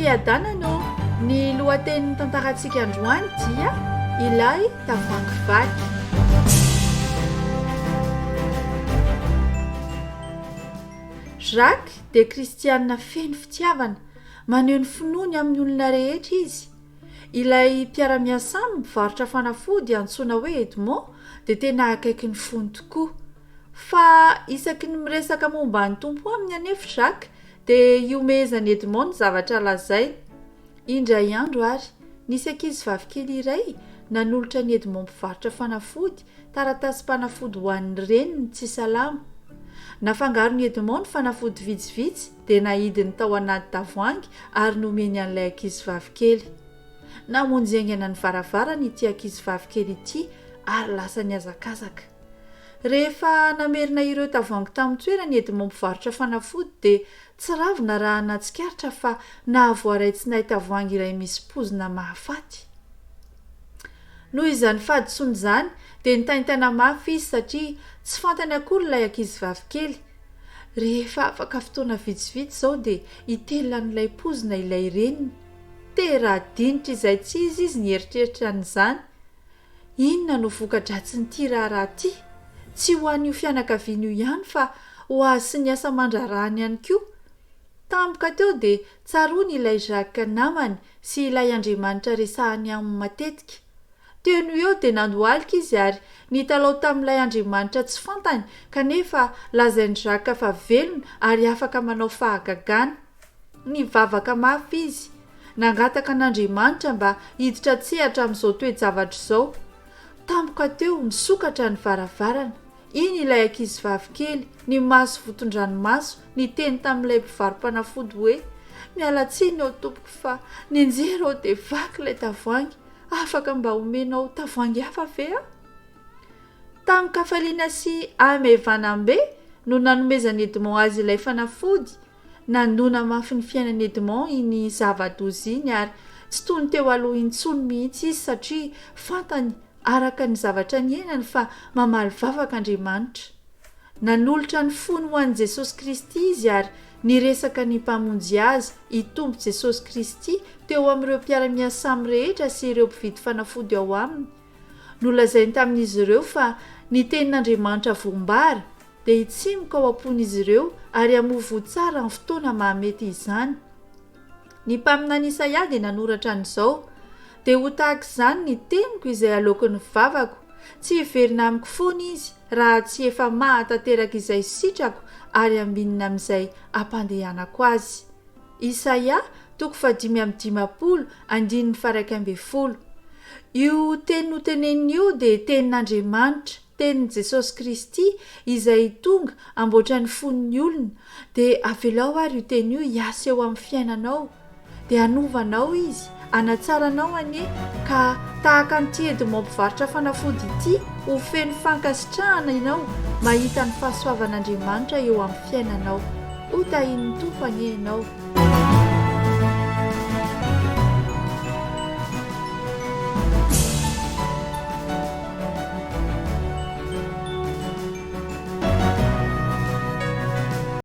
Fiadanana ô! Ny lohatenin'ny tantarantsika androany dia Ilay tavoahangy vaky. Jacques dia kristianina feno fitiavana, maneho ny finoany amin'ny olona rehetra izy. Ilay mpiara-miasa aminy mpivarotra fanafody antsoina hoe Edmond dia tena akaiky ny fony tokoa. Fa isaky ny miresaka momba ny Tompo aminy anefa Jacques dia ihomehezan'i Edmond ny zavatra lazainy. Indray andro ary, nisy ankizivavikely iray nanolotra an'i Edmond mpivarotra fanafody taratasim-panafody ho an'ny reniny tsy salama. Nafangaron'i Edmond ny fanafody vitsivitsy dia naidiny tao anaty tavoahangy ary nomeny an'ilay ankizivavikely. Namonjy haingana ny varavarana ity ankizivavikely ity ary lasa nihazakazaka. Rehefa namerina ireo tavoahangy tamin'ny toerany i Edmond mpivarotra fanafody dia tsy ravina raha nahatsikaritra fa nahavoaray tsinay tavoahangy iray misy poizina mahafaty. Noho izany fahadisoany izany dia nitaintaina mafy izy satria tsy fantany akory ilay ankizivavikely. Rehefa afaka fotoana vitsivitsy izao dia hitelina an'ilay poizina ilay reniny. Tera-dinitra izay tsy izy izy nieritreritra an'izany. Inona no voka-dratsin'ity raharaha ity? Tsy ho an'io fianakaviana io ihany fa ho azy sy ny asa aman-draharahany ihany koa. Tampoka teo dia tsaroany ilay Jacques namany sy ilay Andriamanitra resahany aminy matetika. Teo no eo dia nandohalika izy ary nitalaho tamin'ilay Andriamanitra tsy fantany kanefa lazain'i Jacques fa velona ary afaka manao fahagagana. Nivavaka mafy izy, nangataka an'Andriamanitra mba hiditra an-tsehatra amin'izao toe-javatra izao. Tampoka teo, nisokatra ny varavarana. Iny ilay ankizivavy kely, ny maso vonton-dranomaso, niteny tamin'ilay mpivaro-panafody hoe, Miala tsiny aho tompoko fa nianjera aho dia vaky ilay tavoahangy, afaka mba omenao tavoahangy hafa ve aho? Tamin-kafaliana sy hamaivanam-be no nanomezan'i Edmond azy ilay fanafody, Nandona mafy ny fiainan'i Edmond iny zava-doza iny ary tsy toy ny teo aloha intsony mihitsy izy satria fantany araka ny zavatra niainany fa mamaly vavaka Andriamanitra. Nanolotra ny fony ho an'i Jesosy Kristy izy ary niresaka ny Mpamonjy azy, i Tompo Jesosy Kristy, teo amin'ireo mpiara-miasa aminy rehetra sy ireo mpividy fanafody ao aminy. Nolazainy tamin'izy ireo fa ny Tenin'Andriamanitra voambara dia hitsimoka ao am-pon'izy ireo ary hamoa voa tsara amin'ny fotoana mahamety izany. Ny mpaminany Isaia dia nanoratra an'izao, Dia ho tahaka izany ny teniko izay aloaky ny vavako, tsy hiverina amiko foana izy raha tsy efa mahatanteraka izay sitrako ary ambinina amin'izay ampandehanako azy. Isaia, toko fahadimy amby dimampolo, andininy faha-iraika ambin'ny folo. Io teny noteneniny io dia tenin'Andriamanitra. Tenin'i Jesosy Kristy izay tonga hamboatra ny fon'ny olona, dia avelao ary io teny io hiasa eo amin'ny fiainanao, dia hanova anao izy, hanatsara anao anie, ka tahaka an'ity Edmond mpivarotra fanafody ity, ho feno fankasitrahana ianao mahita ny fahasoavan'Andriamanitra eo amin'ny fiainanao. Ho tahian'ny Tompo anie ianao.